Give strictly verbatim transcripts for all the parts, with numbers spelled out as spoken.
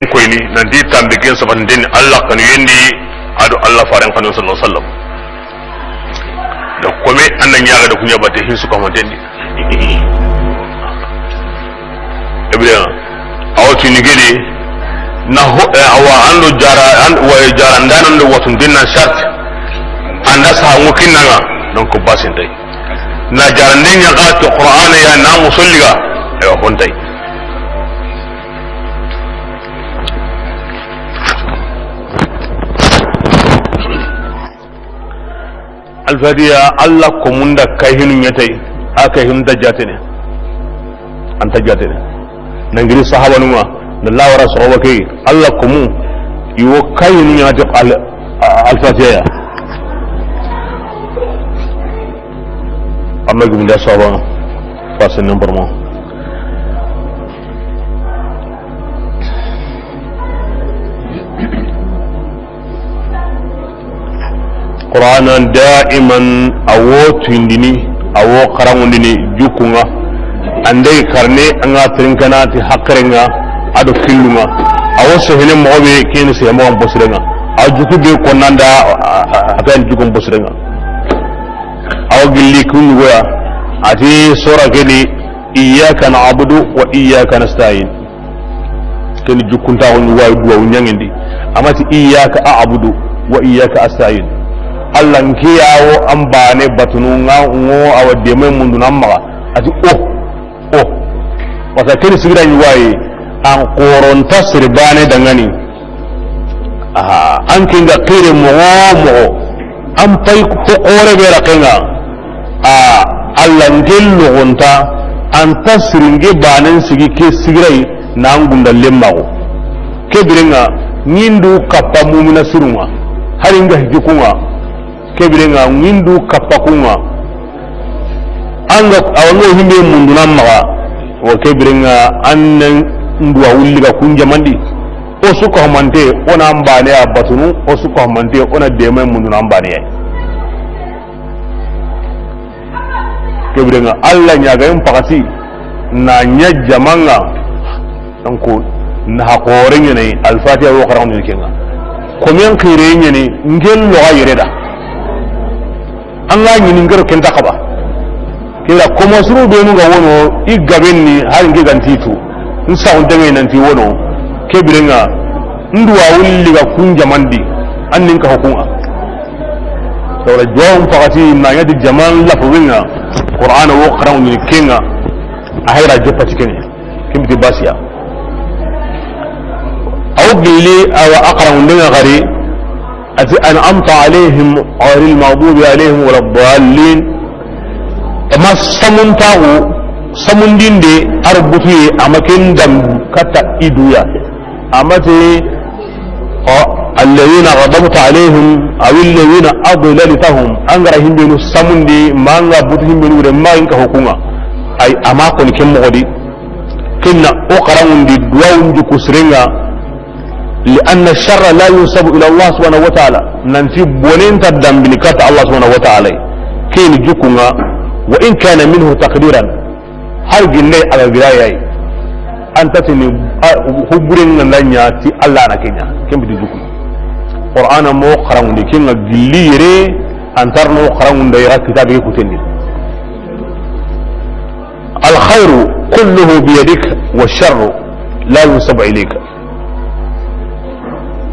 Koyni nanti tanbe ken sabatinten ni Alla xanuyen di, a do Alla faaren xanuyen sallallahu alaihi wasallam. Donc, comme an na ɲaga da kuɲa batte hin su kamanten di. Ibrahima, awa tini gede, na ho, eh, awa an do jara, an, wa jara, ndanan do watun dinna charte, an da sa ngo kinnanga, donc basin tay. Na jara nden ɲaga to Qur'ana ya na musolliga, aywa, hontay. Alfatiya, Alla ko munda kayhinu ɲetay, a kayhinu ta jatene, an ta jatene. Nangiri sahabanunga, na lawara soxoba ke, Alla ko mu, iwo kayhinu ɲati al-, a-, Alfatiya ya. Amma gumda soxoba, passe n'importe quoi. Qur'ana daiman a wo tuyindini, a wo xaranŋundini jukkunŋa. An da i xarne an ga tirinkana ti haqirenŋa a do killunŋa. A wo sehene moxo be, ken ni sehe moxon bosirenŋa. A juku be konnanda, a, a, a, a kan jukun bosirenŋa. A wo gilli kun ɲugoya. A ti sora ke ni, iyyaka na'budu wa iyyaka nasta'in. Ken ni jukkuntaxu ɲugoya, duwawu ɲaŋindi. A ma ti, iyyaka a'budu wa iyyaka asta'in. Alla, nke ya wo an baane batunu, ŋa ŋo a wa deme mundu na maxa. A ti, o, o. Wasa ken ni sigira ɲugoya, an xoronta sere baane dangani. Aha, an ke nga xire moxo moxo, an pay ko xoore be raxenŋa, a, Alla nke loxonta, an ta siringe baanen sigi ke sigiray na an gunda lemmaxu. Ke birenŋa, ŋindu kappa mumina sirunŋa, hari nga hiji kunŋa, ke birenŋa ŋindu kappa kunŋa. An ga, awa ŋo himbe munduna maxa, wo ke birenŋa an nan duwa wulli ga kun jamandi. O su ko mante, o na an baane ya batunu, o su ko mante, o na deme munduna an baane ya. Ke birenŋa Alla ɲaga en pakati na ɲa jamanŋa. Donc, na ha xoore ɲene, Alfatiya wo xaranŋundini kenŋa. Komen xire ɲene, ngen loxa yere da. An ga ɲini ngero kenta xaba. Kira koma suru benu ga wono, i gaben ni, hari nge ganti tu. N saxunte ŋa nanti wono, ke birenŋa, n duwa wulli ga kun jamandi, an nin ka hukunŋa. Sawra duwawun pakati na ɲati jaman lafu winŋa, Qur'ana wo xaranŋundini kenŋa, a hayra joppati kenŋa. Ken biti basiya. Aw gilli awa a xaranŋundenŋa xari, a ti, an'amta alayhim ghayril maghdubi alayhim waladdallin. A ma samuntaxu, samundinde, a ro butuye, a ma ken dam katta i duya. A ma ti, o, alladhina ghadabta alayhim, aw alladhina adlaltahum. An ga ra himbenu samundi, ma an ga butu himbenu wure, ma in ka hukunŋa. Ay, a ma koni ken moxo di. Kinna o xaranŋundi duwawun juku sirenŋa, li anna sharra la yunsabu ila Allah subhanahu wa ta'ala, nanti bonen ta dambini katta Allah subhanahu wa ta'ala. Ken ni jukunŋa, wa in kana minhu taqdiran, har ginde a ga gira yayi. An ta tini, a, huburen ŋa nda ɲa ti Allah na ke ɲa, ken biti juku. Qur'ana mo xaranŋundi kenŋa gilli yere, an tarno xaranŋunda yere kitabe kutendi. Alkhayru kulluhu biyadik wa sharru la yunsabu ilayka.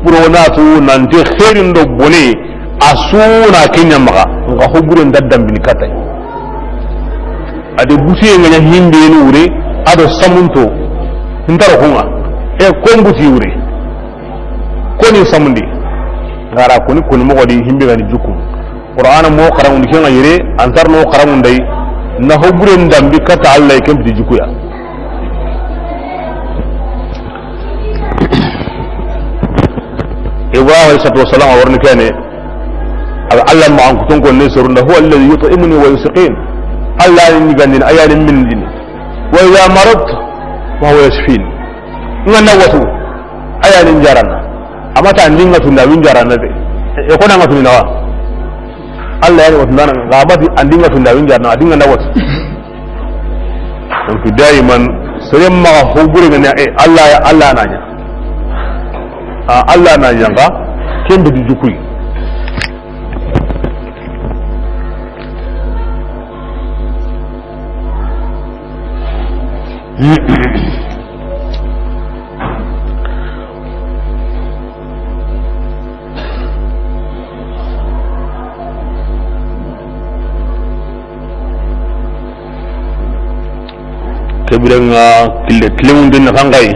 Buro na tu nanti xeerin do bone a su na ke ɲa maxa, nxa ho bure nda dambini katta yi. A di butuye ŋa ɲa himbenu wure, a do samunto, n taro kunŋa, e kon buti wure, koni samundi, n ga ra koni, koni moxo di himbe ga ni juku. Qur'ana mo xaranŋundi kenŋa yere, an tarno xaranŋundayi, na ho bure ndambi katta Allah, ken biti jukuya. Ibrahima alayhi salatu wassalam, a warni kene, a ga Allah ma an kuton ko ne sorunda, huwa alladhi yut'imuni wa yusqin. Allah ni gandin, ayani min din. Wa idha maradtu wa huwa yashfin. N ga na watu, ayani n jarana. A ma ta an di n ga tunda, a wi n jarana de. E ko na n ga tunda wa? Allah yani watu ndana, n ga ma ti an di n ga tunda, a wi n jarana, a di n ga na watu. Donc, daiman, sere maxa ho bure ŋa ɲa, e, Allah, Allah na ɲa. A, Allah na yanqa, ken be du jukuy. Ke biren ŋa kille, kille mun den na xanxayi.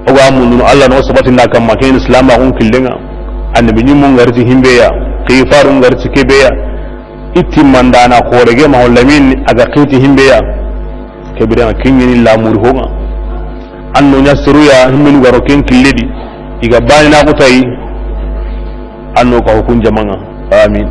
O ga mundunu Allah no sabati nda kamma, ken Islam a kun killen ŋa. Annabi ɲimmu ŋa ri ti himbe ya, xifaru ŋa ri ti kebe ya. Itti mandana xore ge ma lamin a ga xiti himbe ya. Ke biren ŋa kiɲeni lamuri ho ŋa. An no ɲa seru ya, himmenu ga ro ken kille di. I ga bani na kutayi. An no ka hukun jamaŋa. Amin.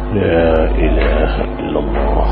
لا إله إلا الله.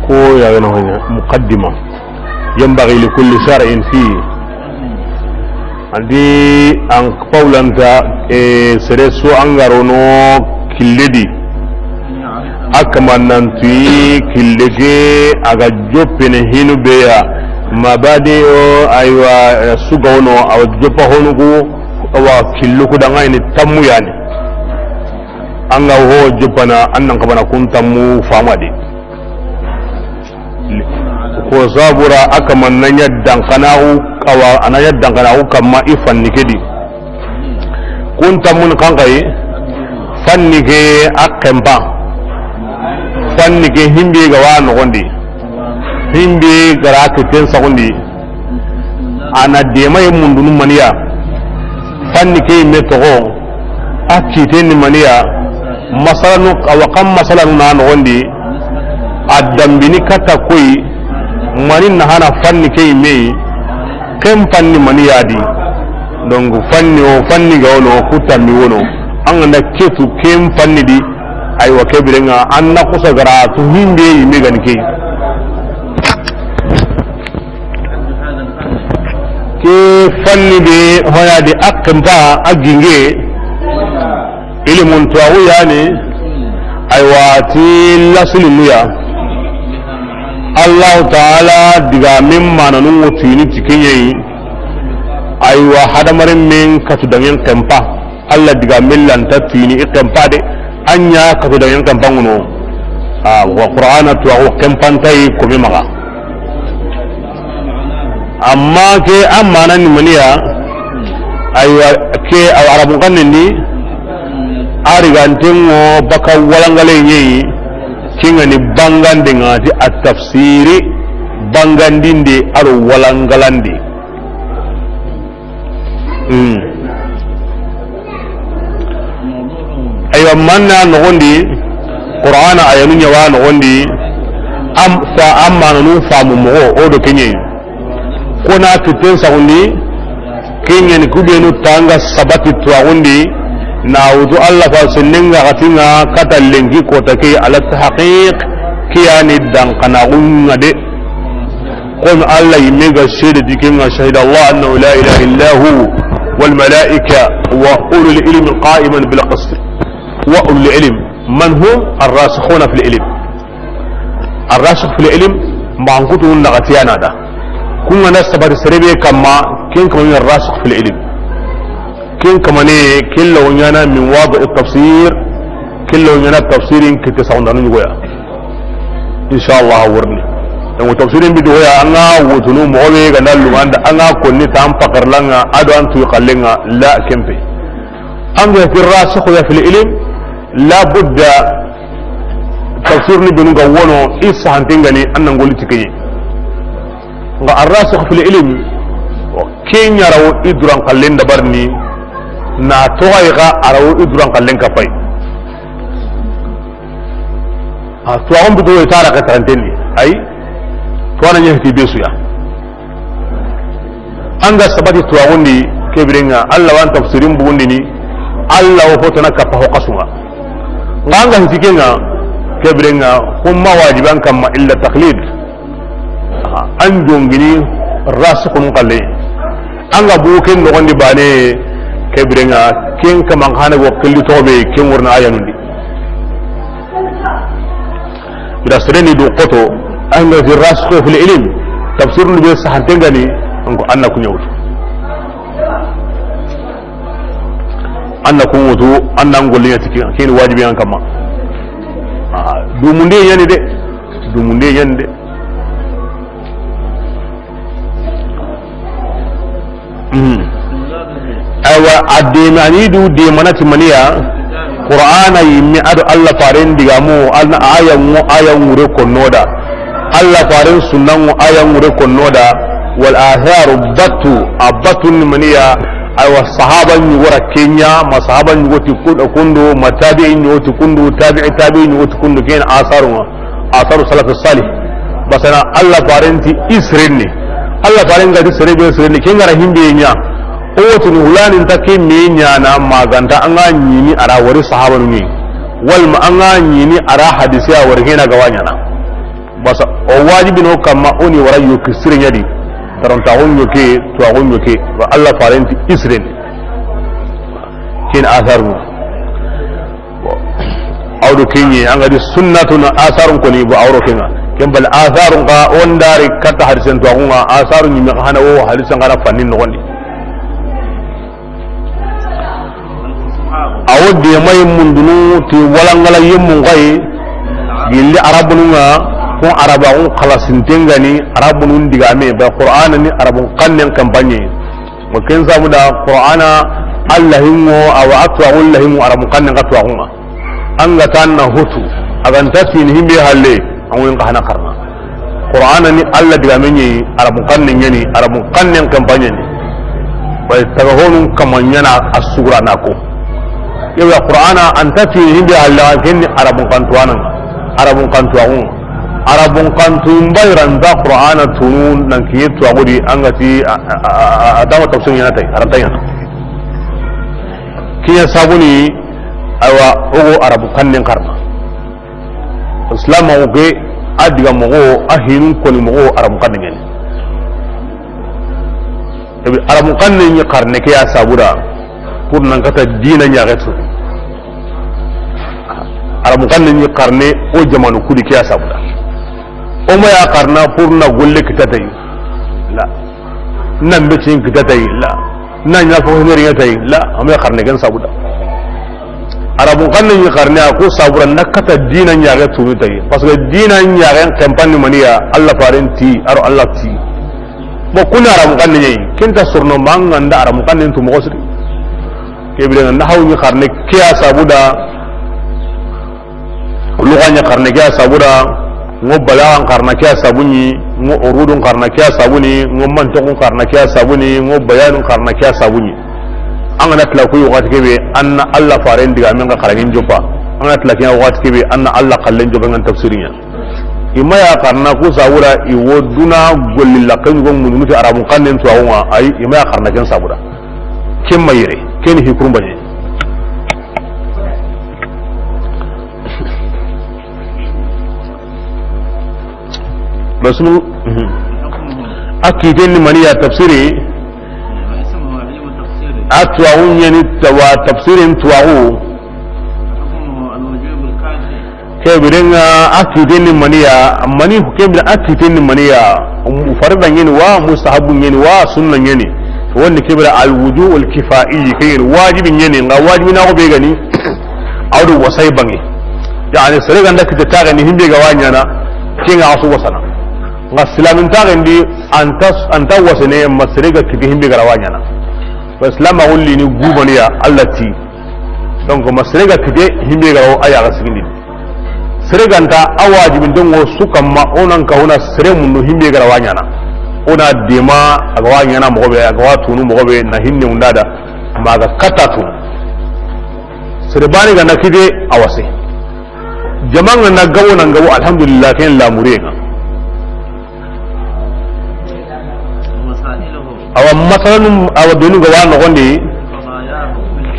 Ko ya gana honya muqaddima. Yanbaghi li kulli shar'in fi. Andi an paulanta, e, sere su an ga ro no kille di. A kaman nan tuyi kille ke a ga joppene hinu be ya. Mabadi o, aywa, e, su ga wono a wa joppa honu ku, a wa killu ku da ŋa i ni tammu yani. An ga ho joppana, an nan kabana kun tammu famadi. Ko sabura a kaman na ɲa dankanaxu, awa, a na ɲa dankanaxu kamma i fanni ke di. Kun tammun xanxayi, fanni ke a xenpa. Fanni ke himbe ga wa noxondi. Himbe ga ra kitten saxundi. A na dema ye mundunu maniya. Fanni ke yimme toxo. A kitten ni maniya. Masalanu, awa kan masalanu na noxondi. A dambini katta koyi. Mani na hana fanni ke yimme yi. Ken fanni mani ya di. Donc fanni o fanni ga wono, ku tammi wono. An ga na ketu ken fanni di. Aywa, ke biren ŋa, an na kusa ga ra tu himbe yimme gani ke. Ke fanni be hoya di a xenpa a ginge. Ilimun tuwaxu yani. Aywa, ti lasili nuya. Allahu Taala digamen mananun wo tuyini ti ke ɲa yi. Aywa, hadamaren men katu dangen xenpa. Allah digamen lanta tuyini i xenpa de. A ɲa katu dangen xenpa ŋuno. A, wa Qur'ana tuwaxu xenpantayi kome maxa. Amma ke a mana ni maniya, aywa, ke a wa Arabun xannen di, a riganten ŋo baka walangale ɲa yi, ke ŋa ni bangande ŋa ti a tafsiri, bangandinde a do walangalande. Hmm. Aywa, manna noxondi, Qur'ana ayanu ɲa wa noxondi, am, fa, am mananu famu moxo, o do ke ɲa yi. Ko na kitten saxundi, ke ɲa ni ku benu tanga sabati tuwaxundi, na wutu Allah fa sennenga xatinga kata lenki kota ke ala tahqiq, ke yani dankanaxu ŋa de. Kono Allah yimme ga seede di ke ŋa, shahida Allah annahu la ilaha illa hu wal malaika wa ulul ilmi qa'iman bil qist. Wa ulul ilm man hum ar-rasikhuna fil ilm. Ar-rasikh fil ilm, maxankutu naxati ya na da. Kun ga na sabati sere be kamma, ken kamma ni rasikh fil ilm. Ken kamma ne, ken lawo ɲaana min wadi tafsir, ken lawo ɲaana tafsirin kitte saxundanu ɲugoya. Insha Allah, a wa riini. Donc, tafsirin bi dogoya, an ga wutunu, moxo be ga na luganda, an ga konni tan pakarlanga, a do an tu xallenga, la kempe. An ga ti rasikhu ya fil ilm, la budda tafsir ni benu ga wono, i sahanten ga ni, an na ŋolli ti ke ɲa. Nga arrasikh fil ilm, ken ɲa ra wo i duran xallen dabarini, na toxo yi xa a ra wo i duran xallen kapay. A tuwaxun butu wo i tara ka taranten ni. Ay, tuwana ɲa hiti be su ya. An ga sabati tuwaxun di, ke birenga, Allah wa an tafsirin bugundini, Allah wo fotana kappa ho xasunga. Nga an ga hiti kenga, ke birenga, xumma wajiban kamma illa taqlid. An jongini rasikhun xalle. An ga bu ken noxondi bane, ke birenga, ken kaman xana go xilli toxo be, ken wurna ayanundi. Bira sereni do xoto, an ga ti rasikhu fil ilm, tafsirun be sahanten ga ni, an ko an na ku ɲa wutu. An na ku ŋutu, an na ŋolli ɲa ti ke, ken wajibi an kamma. Ah, dumunde ɲa ni de, dumunde ɲa ni de. Mhm. Aywa, a demani du demana ti maniya, Qur'ana yimme a do Allah faren digamu, an aya ŋo, aya ŋure konno da. Allah faren sunna ŋo, aya ŋure konno da. Wal atharu batu, a batu ni maniya, aywa, sahaba ɲi wara ke ɲa, ma sahaba ɲi wo ti kun-, kundu, ma tabi'i ɲi wo ti kundu, tabi'i tabi'i ɲi wo ti kundu, ken asaru ŋa. Asaru salafi salih. Basana Allah faren ti i sirenni. Allah faren ga ti sere be sirenni, ken ga ra himbe ɲa. O wo tini hulani nta ke me ɲaana, ma ga nta an ga ɲini a ra wari sahabanu ni. Walma an ga ɲini a ra hadisi a wari, ken na ga wa ɲaana. Basa o wajibi no kamma o ni wara yoki sire ɲa di. Tarantaxun yoke, tuwaxun yoke. Wa Allah faren ti i sirenni. Ken asaru. Bon. Aw do ke ɲi, an ga di sunnatun asarun koni, bo aw ro kenga. Ken bal asarun ka on dari katta hadisen to agunga, asarun ɲi me hana wo hadisen kana fannin noxondi. Awo de may mundunu ti walangala yemmun gai, gilli arabunun ŋa, ko arabaxun xalasinten ga ni, arabunun digame, ba Qur'ana ni arabun xannen campagne. Wa ken sabu da Qur'ana Allah hingo, awa a tuwaxu Allah hingo, arabun xannen xa tuwaxun ŋa. An ga tan na hutu, a ga nta tini himbe halle, an wen xa hana xarana. Qur'ana ni Allah digame ɲi, arabun xannen ɲa ni, arabun xannen campagne ni. Bay taga honun kama ɲaana a sugura na ko. Yawa Qur'ana an ta tini himbe halle, ken ni arabun xantuwanan ŋa, arabun xantuwaxun ŋa. Arabun xantu mbayiranta Qur'ana tunu nan kiɲe tuwaxu di, an ga ti a, a, a, a, a dama tafsir ɲaana tay, a ra nta ɲaana. Kiɲe sabuni, aywa, o go arabun xannen xarana. Islam o ge a diga moxo, a hinun koni moxo, arabun xannen ɲa ni. Ebi arabun xannen ɲi xarane ke ya sabu da, pour nan kata dina ɲaxetu. Arabun xannen ɲi xarane o jamanu kudi ke ya sabu da. O ma ya xarana pour na golle kita tay. La. Nan be tin kita tay. La. Na ɲa fo himeri ɲa tay. La. A ma ya xarane ken sabu da. Arabun xannen ɲi xarane a ko sabu da na kata dina ɲaxe tunu tay. Parce que dina ɲaxe campagne maniya Allah faren ti, a ro Allah ti. Bon, kuni arabun xannen ɲi, ken ta sorno manga nda arabun xannen tu moxo siri. Ke bire na haw ɲi xarane ke ya sabu da, luxa ɲi xarane ke ya sabu da, ŋo balaxan xarana ke ya sabu ɲi, ŋo urudun xarana ke ya sabu ni, ŋo mantiqun xarana ke ya sabu ni, ŋo bayanun xarana ke ya sabu ɲi. An ga na tila kuyi waxati ke be, an na Allah faren digamen ga xarangin joppa. An ga na tila kiɲa waxati ke be, an na Allah xallen joppa ŋa tafsirin ɲa. I ma ya xarana ku sabu da i wo duna golli laxe ɲugo ŋundunu ti arabun xannen tuwaxun ŋa, ayi, i ma ya xarana ken sabu da. Ken ma yere, ken hi kurumbaɲe. Rasul, mhm. A kiten ni maniya tafsiri. A tuwaxu ɲa ni tawa tafsirin tuwaxu. Ke biren ŋa a kiten ni mani ya, mani ke biren a kiten ni mani ya, um, farida ɲeni wa, mustahabu ɲeni wa, sunna ɲeni. Woni ke biren al wudu al kifai, ke ɲeni wajibi ɲeni, ŋa wajibi na ko be ga ni, a wa do wasay banŋe. Yani, sere ga nda kite taxe ni himbe ga wa ɲaana, ke ŋa a su wasana. Ŋa silamin taxe ndi, anta, anta wasene ma sere ga kite himbe ga ra wa ɲaana. Ba silama wulli ni gubaniya, Allah ti. Donc, ma sere ga kite himbe ga ra wa a ya ga sigindi. Sere ga nta a wajibinten ŋo su kamma, o nan ka wona sere mundu himbe ga ra wa ɲaana. O na dema, a ga wa ɲaana moxo be, a ga wa tunu moxo be, na hinne wunda da, ma a ga katta tunu. Sere bani ga na kite a wase. Jama ŋa na gabo na gabo, alhamdulillah, ken lamuriye ŋa. Awa, masalanun, awa, benu ga wa noxondi,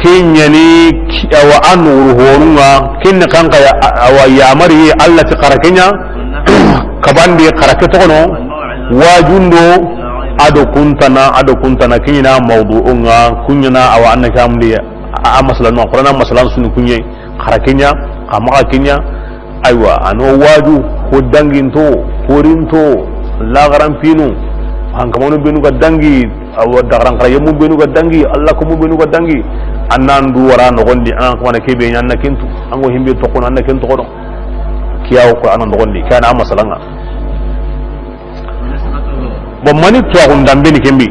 ke ɲeni, awa, a nuxuru honun ŋa, ken ni kanka ya, awa, yamari, Allah ti xara ke ɲa, kabandi xara ke toxono, wajundo, a do kuntana, a do kuntana, ke ɲi na mawdu'un ŋa, ku ɲa na, awa, an na ke amundi, a, a masalanun, Qur'ana masalan sunu ku ɲe, xara ke ɲa, xa maxa ke ɲa, Aywa, a no waju, ko danginto, ko rinto, laxaran pinu, hankamanu benu ga dangi, awa, daxaran xara yemu benu ga dangi, Allah ko mu benu ga dangi, an nan du wara noxondi, an kamana ke be ɲa, an na ken tu, an ŋo himbe toxono, an na ken toxono. Kiyawo ko an na noxondi, kana a masalan ŋa. Bon, mani tuwaxun danbe ni ken bi?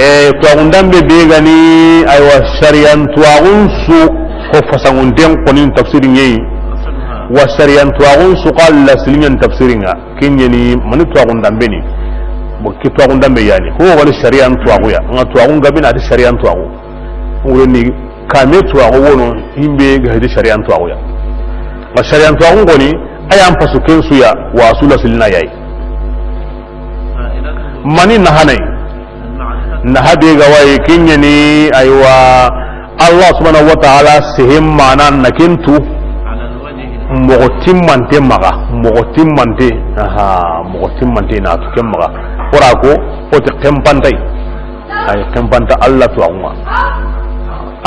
E, tuwaxun danbe be ga ni, aywa, sariyan tuwaxun su, ko fasangunten xoni tafsirin ŋa yi. Wa sariyan tuwaxun su xa lasiliɲen tafsirin ŋa. Ken ɲeni mani tuwaxun danbe ni. Bon, ke tuwaxun danbe yani. Ko woni sariyan tuwaxu ya. Ŋa tuwaxun gabe na ti sariyan tuwaxu. Wuro ni kame tuwaxu wono, himbe ga hedi sariyan tuwaxu ya. Ma sariyan tuwaxu ŋoni, a yan pasu ken su ya, wa su lasilina yayi. Mani nahanai. Naha be ga wayi, ken ɲeni, aywa, Allah subhanahu wa ta'ala sehen mana na ken tu. Moxo timmante maxa, moxo timmante, aha, moxo timmante na tu ken maxa. Wora ko, o ti xenpantai. Ay xenpanta Allah tuwaxun ŋa.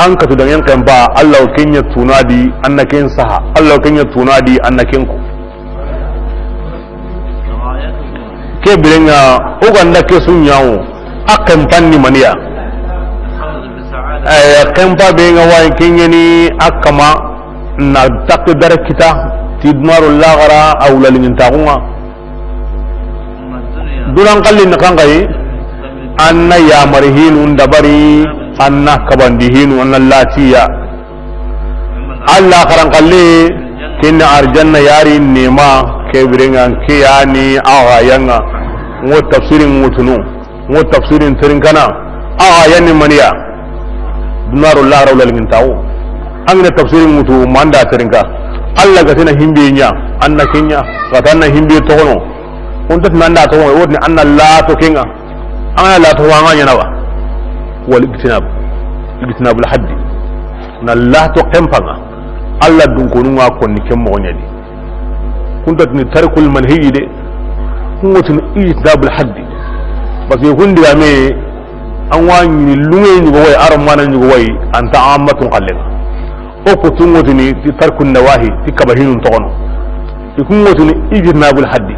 An katu dangen xenpa, Allah o ken ɲa tunadi, an na ken saha. Allah o ken ɲa tunadi, an na ken ko. Ke biren ŋa, o ga nda ke su ɲa wo, a xenpan ni mani ya. Ay xenpa be ŋa wayi, ken ɲeni a kama na takdar kita, ti duna do laxara, a wula liŋintaxun ŋa. Dunan xalli ni kankayi, an na yamari hinu ndabari, an na kabandi hinu, an na latiya. Allah xaran xalle, ken ni arjanna yari nema, ke biren ŋa, ke yani a ga ya ŋa, ŋo tafsirin ŋutunu, ŋo tafsirin terinkana, a ga yani maniya. Duna do laxara wula liŋintaxu. An ga na tafsirin ŋutu, ma an da terinka. Allah ga ti na himbe ɲa, an na ken ɲa. Ga ti an na himbe toxono. O nta ti na an da toxono, o ti ni an na lato ken ŋa. An ga na lato, an ga ɲaana wa. Wal ijtinab. Ijtinabul haddi. Na lato xenpan ŋa. Allah dunkonun ŋa konni ken moxo ɲa di. Ku nta ti ni tarkul manhiyi de. Ku ŋa ti ni ijtinabul haddi. Parce que kun digame, an wa ɲi lunge ɲugo wayi, aro mana ɲugo wayi, an ta ammatun xalle ŋa. O ku tu ŋa ti ni ti tarkun nawahi, ti kaba hinun toxono. I ku ŋa ti ni ijtinabul haddi.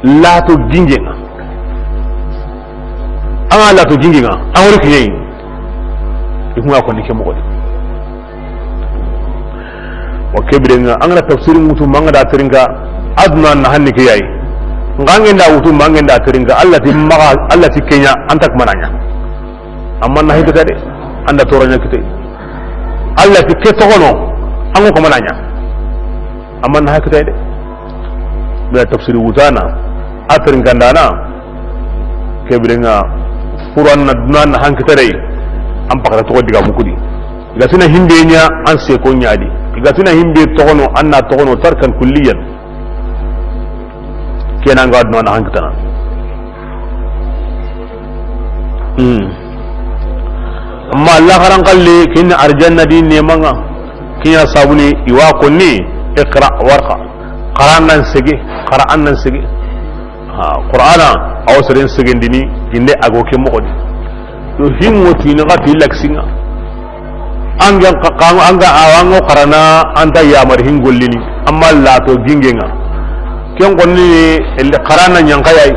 Lato ginge ŋa. An ga lato ginge ŋa, an wori kiɲe yi. I ku ŋa konni ke moxo di. Wa ke biren ŋa, an ga na tafsirin ŋutu, ma an ga da terinka, a duna na hanni ke yayi. Ŋa an ga nda wutu, ma an ga nda terinka, Allah ti maxa, Allah ti ken ɲa, an ta kamana ɲa. Amma na hikita de, an da toro ɲa kite. Allah ti ke toxono, an ŋo kamana ɲa. Amma na hikita de. Bila tafsiri wutana, a terinkandana, ke biren ŋa, Qur'an na duna na hankita de, an pakata toxo diga mukudi. I ga ti na himbe ɲa, an se ko ɲa di. I ga ti na himbe toxono, an na toxono tarkan kulliyan. Ken ŋa an ga duna na hankitana. Hmm. Amma laxaran xalle, ken ni arjanna di neman ŋa. Ken ɲa sabuni, i wa konni, iqra warqa. Xara an nan sege, xara an nan sege. Ha, Qur'ana, a wo seren segendini, inde a go ke moxo di. Do hinŋo tini xa ti lakisin ŋa. An ga xa-, xa-, an ga, awa, an ga xarana, an ta yamari hin gollini, amma lato gingenga. Ken konni, ele xarana ɲankayayi.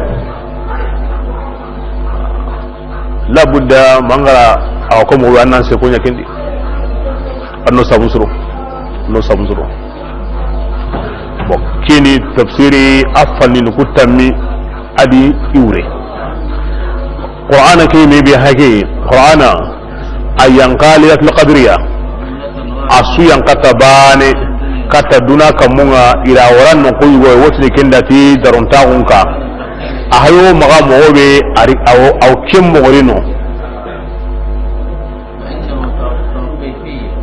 Labudda mangara, awa, ko mo annan se ko ɲa kendi. Anno sabusuro. No sabusuro. Bon, kini tafsiri a fannin ku tammi adi iwre. Qur'ana ke me be hake, Qur'ana a yanqa Laylatul Qadriya. A su yanqa ta bane, kata duna kamunga, ira waran no ko yugo wotini kendati daron taxunka. A hayo maxa moxo be ari aw, aw kem moxorino.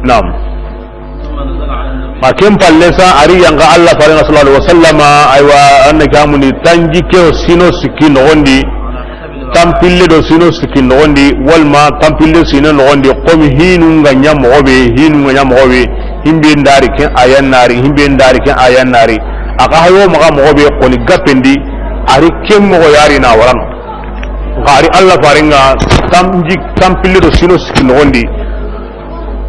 Naam. Ma ken palle sa, ari yanqa Allah farenga sallallahu alaihi wasallama, aywa, anna kamuni tanji ke o sino sikki noxondi, tampille do sino sikki noxondi, walma tampille sino noxondi, komi hinu nga ɲa moxo be, hinu nga ɲa moxo be, himbe ndari ken ayan nari, himbe ndari ken ayan nari. A ka hayo maxa moxo be koni gapendi, ari ken moxo yari na warano. Nxa ari Allah farenga tanji, tampille do sino sikki noxondi.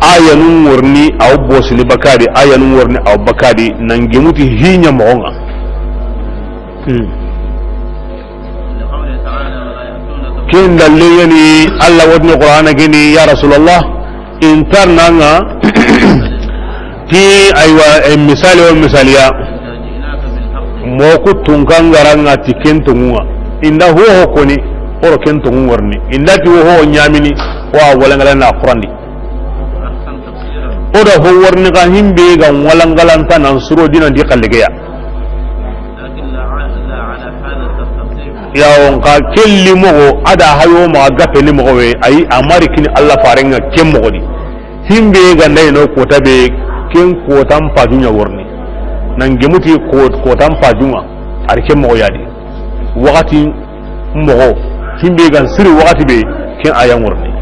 Ayanun worni aw bosini bakadi, ayanun worni aw bakadi, nan gemuti hinya moxonga. Hmm. Ken dalle yani Allah wotini Qur'ana gini, ya Rasulullah, intar nanga ti aywa, e, misali o misaliya. Moku tunkangaranga ti ken tongunga. Inda ho ho koni, oro ken tongu worni. Inda ti ho ho ɲamini, wa walangala na Qur'andi. O da ho warni ga himbe ga walangalanta nan suro dina di kallegeya. Yawon ka kelli mogo a da hayo ma gafe ni mogo we, ayi, a mari kini Allah farenga ken mogo di. Himbe ga ndai no kota be, ken kotan pajunya warni. Nan gemuti ko-, kotan pajunga, ari ken mogo yadi. Wakati mogo, himbe ga siri wakati be, ken ayan warni.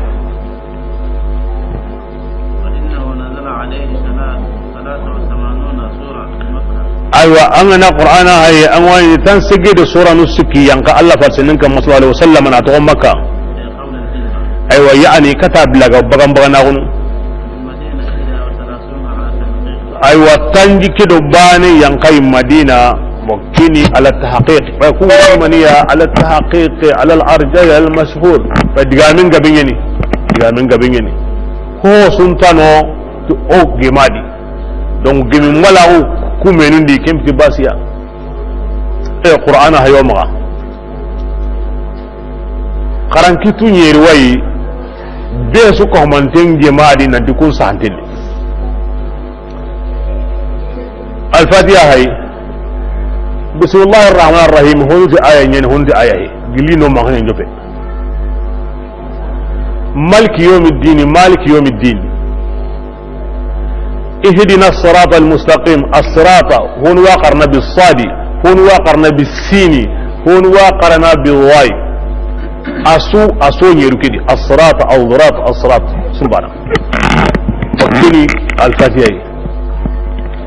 وإنه نزل عليه ثلاث، ثلاث وثمانون سورة في مكة. Aywa, an ga na Qur'ana haye, an wani tan sege de sura nu sikki yanqa Allah farenga sallallahu alaihi wasallam na to Makka. في قبل الهجرة. Aywa, yani kata bilaga bagan bagan na gunu. في المدينة إحدى وثلاثون على التحقيق. Aywa, tanji ke do bane yanqai Madina, mo kini ala tahqiq. Wa ku maniya ala tahqiq, ala al-arjah al-mashhur. Wa digamin gabingeni. Digamin gabingeni. Ho suntano to o gemadi. Donc gemi malaxu ku menundi kempiti basiya. E Qur'ana hayo maxa. Xarankitu ɲeri wayi, be su ko manten gemadi na dikun santen. Al-Fatiha hay. Bismillahir Rahmanir Rahim. Honti aya ɲen, honti aya he. Gili no ma hanen jope. Maliki yawmiddin, Maliki yawmiddin. Ihdina sirata al-mustaqim. As-sirata, hon wa qarna bis-sadi, hon wa qarna bis-sini, hon wa qarna bil-wayi. Asu, aso ɲeru kidi. As-sirata, al-sirata, as-sirata. Subhana. Kini al-Fatiha.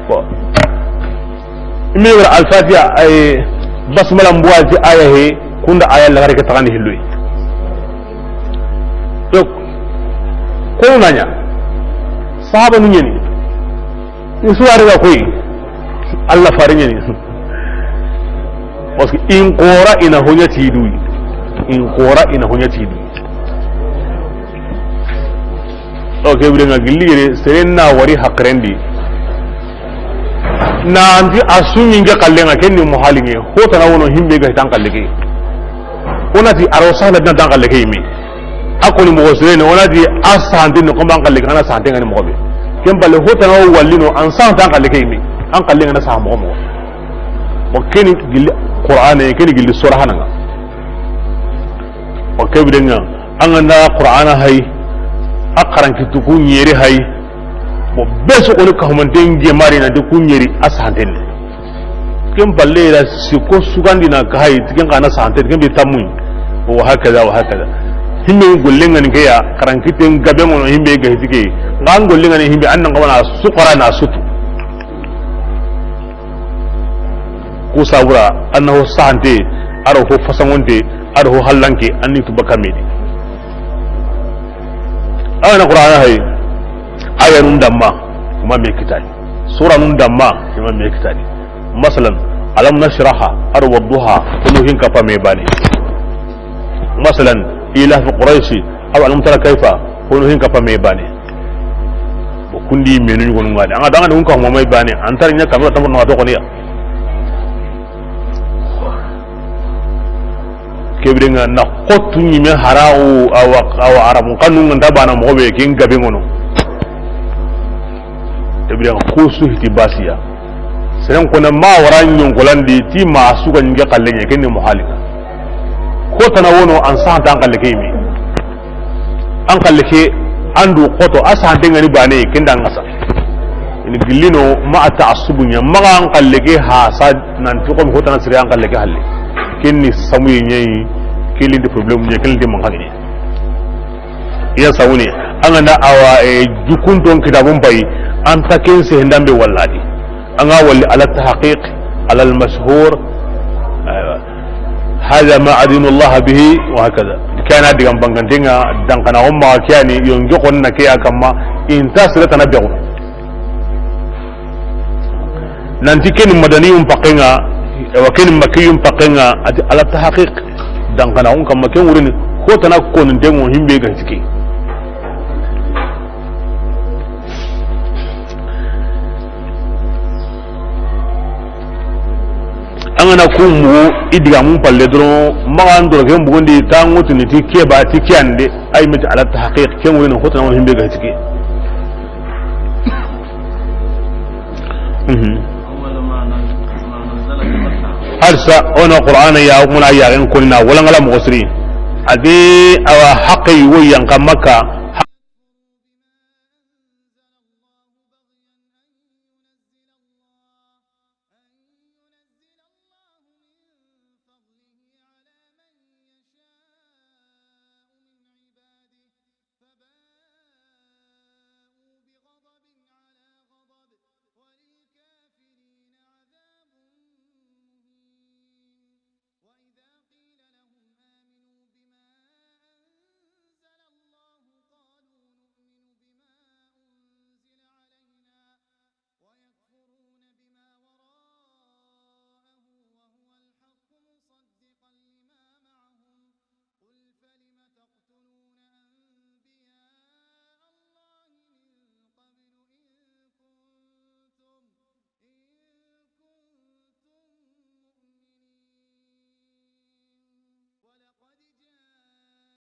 Ko. Imi wara al-Fatiha ay basmala mbuwa ti aya he, kunda aya lagare ke taxandi hilloy. Donc, ko nanya, sahaba nu ɲeni, ni suware ga koy, Allah fare ɲeni. Parce que in qora ina honya tidu, in qora ina honya tidu. O ke birenga gilli yere, seren na wari hakrendi. Na anti a suɲi nge kallenga, ken ni muhalinge. Hotana wono himbe ga hitan kalleke. Onati aro sahanda dina tan kalleke yimi. A koni mogo sirene, onati a sahante ni koma an kalleke, ana sahante ngani mogo be. Ken balle hotana wo wallino, an sahanta an kalleke yimi. An kallenga na saha mogo mogo. Wa keni gilli Qur'ane, keni gilli sora hananga. Wa ke birenga, an ga na Qur'ana hay, a xarankitu ku ɲeri hay, bo be su koni ka humanten gemari na de ku ɲeri a sahanten. Ken balle ra si ko sugandi na ka hay, ken kana sahante, ken bi tammu. Wa hakaza, wa hakaza. Himbe gollenga ni ke ya, xarankiten gabe ngono himbe ga hitike. Ngan gollenga ni himbe an nan ga wana sukara na sutu. Ku sabura, annahu sahante, aro ho fasangonte, aro ho hallanke, anni tu bakamedi. Awana Qur'ana hay. Ayanun damma, kuma me kitani. Suranun damma, kuma me kitani. Masalan, alam nashraha, ar wadduha, kunu hin kapa me bani. Masalan, ila fi Quraishi, aw alam tara kaifa, kunu hin kapa me bani. Bo kundi menu nyugonu ngani. Anga danga nun ka mo me bani, antar nya kamera tambo no to koniya. Kebirenga na xotu ñime haraxu awa, awa aramu xanu nga nta bana moxo be ken gabe ngono. Kebirenga ko su hiti basiya. Seren kona ma wara ñonkolandi ti ma suga ñinge xalle ñe kenni moxalinga. Ko tana wono an santa an xalle ke yimi. An xalle ke andu xoto a sante ngani bane kenda ngasa. Ini gillino ma a taassubu ña maxa an xalle ke ha sa nanti xomi hotana siri an xalle ke halle. Kenni samuye ñayi, kelindi problème ña, kelindi manxaŋe ña. Iya sawuni an ganda awa e jukunton kitabun pay. Anta ken se ndambe walladi. An ga walli ala tahqiq, ala al mashhur. Aywa. Hada ma adinu Allah bihi wa hakaza. Kana digan bangantenga dankana umma kiyani yonge konna kiya kamma inta sira tana be. Nanti keni madaniyun pakenga, wa keni makkiyun pakenga, ati ala tahqiq. Dankana un kamma ken wurini ko tana ko ni dengo himbe ga tike. An gana ku mugu i digamun palle doron maxa an doro ken bugundi tangu tini ti keba ti kiyande. Ay miti ala tahqiq ken woni hotana woni himbe ga tike. Harsa ono qur'ana ya muna ya ken konna wala ngala mo siri. Ade awa haqqi wo yanka makka.